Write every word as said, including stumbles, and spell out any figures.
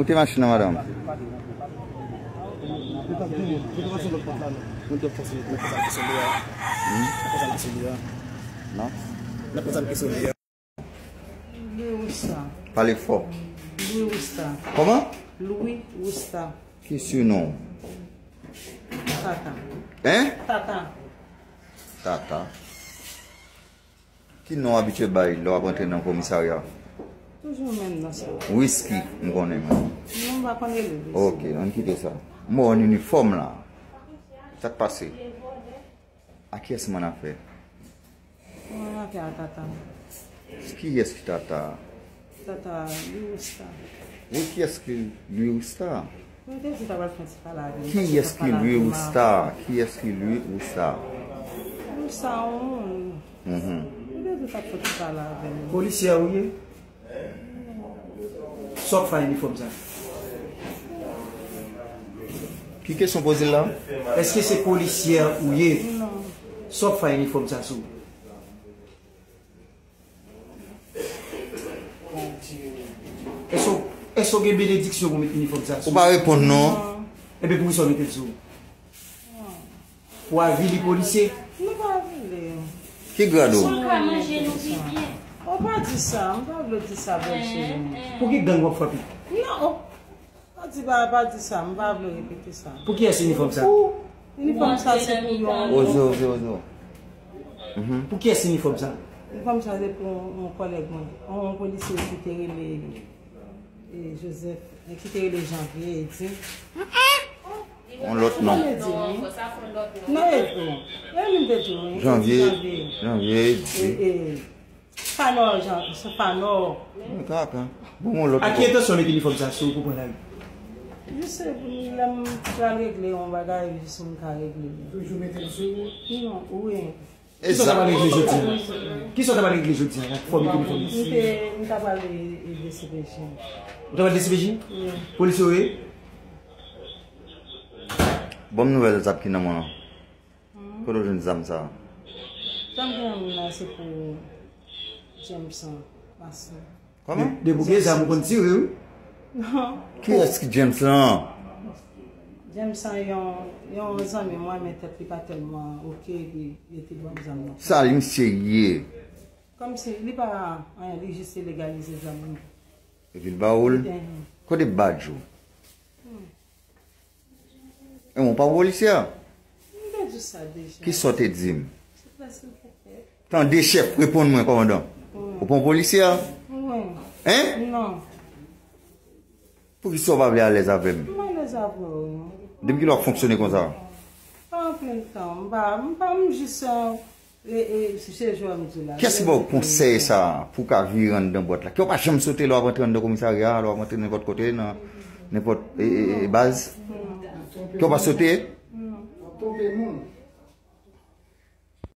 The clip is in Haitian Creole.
moute machin nan, madanm. Non? Louis Rousta. Pale fò. Louis Rousta. Kòman? Louis Rousta. Ki sinon? Tata. Hein? Tata. Tata. Ki non w abitye bay lè w ap rantre nan komisarya? Toujou menm non sa. Whisky, m konnen mwen. Non, m pa konn rele Whisky. Ok, ann kite sa. M wè w an inifòm la. Sa k pase? A kiyès m annafè? Mwen annafè a Tata. Kiyès ki Tata? Tata Louis Rousta. Wi, kiyès ki Louis Rousta? Mwen te di ta pral fè ti pale avè m. Kiyès ki Louis Rousta? Kiyès ki Louis Rousta? Louis Rousta, yon moun. Mhm. Mwen te di ta fè ti pale avè m. Polisye ou ye? Sa w ap fè ak inifòm sa? Ki kesyon poze l la? Èske se polisyè ou ye? Non. Sa w ap fè ak inifòm sa sou ou? Èske w, èske w gen benediksyon pou w met inifòm sa sou ou? Ou pa reponn non. Non. Ebyen poukisa w mete l sou ou? Pou avili polisye? Nou pa avili. Ki grad ou? Si w ka manje nou pi byen. Ou pa di sa, m pa vle w di sa, bèl cheri. Pou ki gang w ap frape? Non, ou pa di, pa, pa di sa, m pa vle w repete sa. Pou kiyès inifòm sa? Pou inifòm sa se pou yon. Ozo, ozo, ozo. Mhm. Pou kiyès inifòm sa? Inifòm sa se pou yon kòlèg mwen, yon polisye ki te rele e Joseph, e ki te rele Janvier, e di. Yon lòt non. Non, e di. E li m te di, wi. Janvier, Janvier, e di. E, e, Fanò, Jan, se Fanò. Wi, kaka. Bon, yon lòt. A ki entansyon mete inifòm sa sou ou pou pran lari? Jis se pou lè m pral regle yon bagay, jis m ka regle. Toujou mete l sou ou? Non, wi. Kisa w ta pral regle jodi a? Kisa w ta pral regle jodi a? Fò m mete inifòm. M te, m ta pral e, e D C P J. Ou ta pral D C P J? Wi. Polisye w ye? Ban m nouvèl zam ki nan men w lan. Kote w jwenn zam sa a? Zam ki nan men m nan se pou Jameson Mason. Kòman? De, depi w gen zam ou konn tire, wi. Non. Kiyès ki James lan? James lan yon, yon zanmi mwen, men tèt li pa tèlman oke, li, li te ban m zam nan. Sa li misye ye? Kòmsi li pa anyen, li jis te legalize zam li. Epi l ba ou l? Kote badj ou? E mwen pa polisye a? M te di sa deja. Kisa w te di m? Silvouplè, silvouplè. Tande chèf, reponn mwen, kòmandan. Wi. Ou pa yon polisye a? Wi. Hein? Non. Poukisa w pa vle alèz avè m? M alèz avè w, wi. Depi kilè w ap fonksyone konsa? Pa anpil tan. M pa, m pa, m jis, e, e, se jwè m di la. Kiyès ki ba w konsèy sa a pou w ka vire anndan bwat la? Kè w pa janm sote lè w ap antre anndan komisarya, lè w ap antre nenpòt kote, nan nenpòt, e, e, e, baz? Kè w pa sote? Non. W ap twonpe moun.